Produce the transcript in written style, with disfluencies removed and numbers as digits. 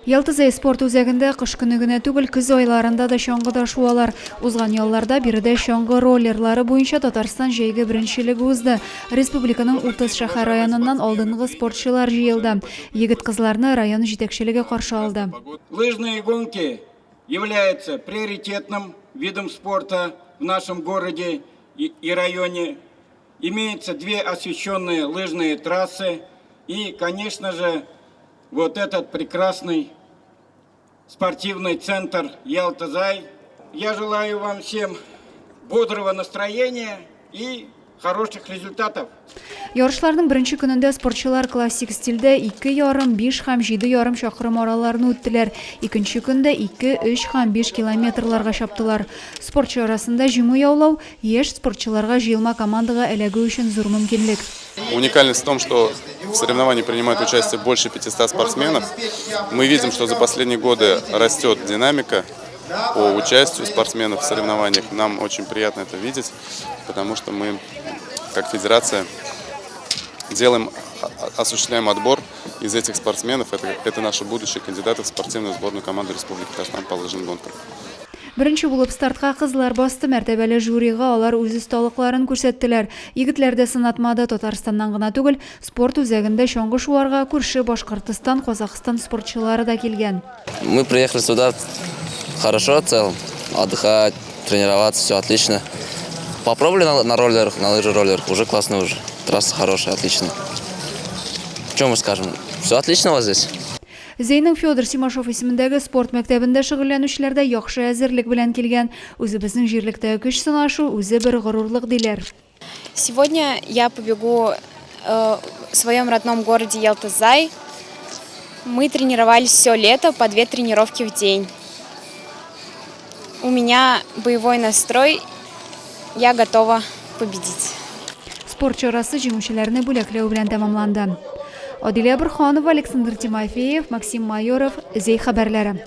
Ялта-Зәй спорт үзәгендә кыш көне генә түгел, көз айларында да чаңгыда шуалар. Узган ялларда биредә чаңгы роллерлары буенча Татарстан җәйге беренчелеге узды. Республиканың 30 шәһәр-районыннан алдынгы спортчылар җыелды. Егет-кызларны район җитәкчелеге каршы алды. Лыжные гонки являются приоритетным видом спорта в нашем городе и районе. Имеются две освещенные лыжные трассы и, конечно же, вот этот прекрасный спортивный центр Ялта-Зай. Я желаю вам всем бодрого настроения и хороших результатов. Ярышларның беренче көнендә спортчылар классик стильдә 2,5, 5 һәм 7,5 чакрым араларны үттеләр. Икенче көндә 2, 3 һәм 5 километрларга чаптылар. Спортчы арасында җиңү яулау, яшь спортчыларга җыелма командага эләгү өчен зур мөмкинлек. Уникальность в том, что в соревновании принимают участие больше 500 спортсменов. Мы видим, что за последние годы растет динамика по участию спортсменов в соревнованиях. Нам очень приятно это видеть, потому что мы, как федерация, делаем, осуществляем отбор из этих спортсменов. Это наши будущие кандидаты в спортивную сборную команду Республики Татарстан по лыжным гонкам. Беренче булып стартка кызлар басты, мәртәбәле жюрига алар үз осталыкларын күрсәттеләр. Егетләр дә сынатмады, Татарстаннан гына түгел, спорт үзәгендә чаңгы шуарга күрше Башкортостан, Казахстан спортчылары да килгән. Мы приехали сюда хорошо в целом, отдыхать, тренироваться, все отлично. Попробовали на роллерах, на лыжи роллерах, уже классно уже. Трасса хорошая, отлично. Чем мы скажем? Все отлично у вас здесь? Зәйнең Федор Симашов исемендәге спорт мәктәбендә шөгыльләнүчеләр дә яхшы әзерлек белән килгән. Үзебезнең җирлектәге көч сынашу үзе бер горурлык, диләр. Сегодня я побегу в своем родном городе Ялта-Зай. Мы тренировались все лето по две тренировки в день. У меня боевой настрой, я готова победить. Спорт чарасы җиңүчеләрне бүләкләү белән тәмамланды. Адилә Борһанова, Александр Тимофеев, Максим Майоров, Зәй хәбәрләре.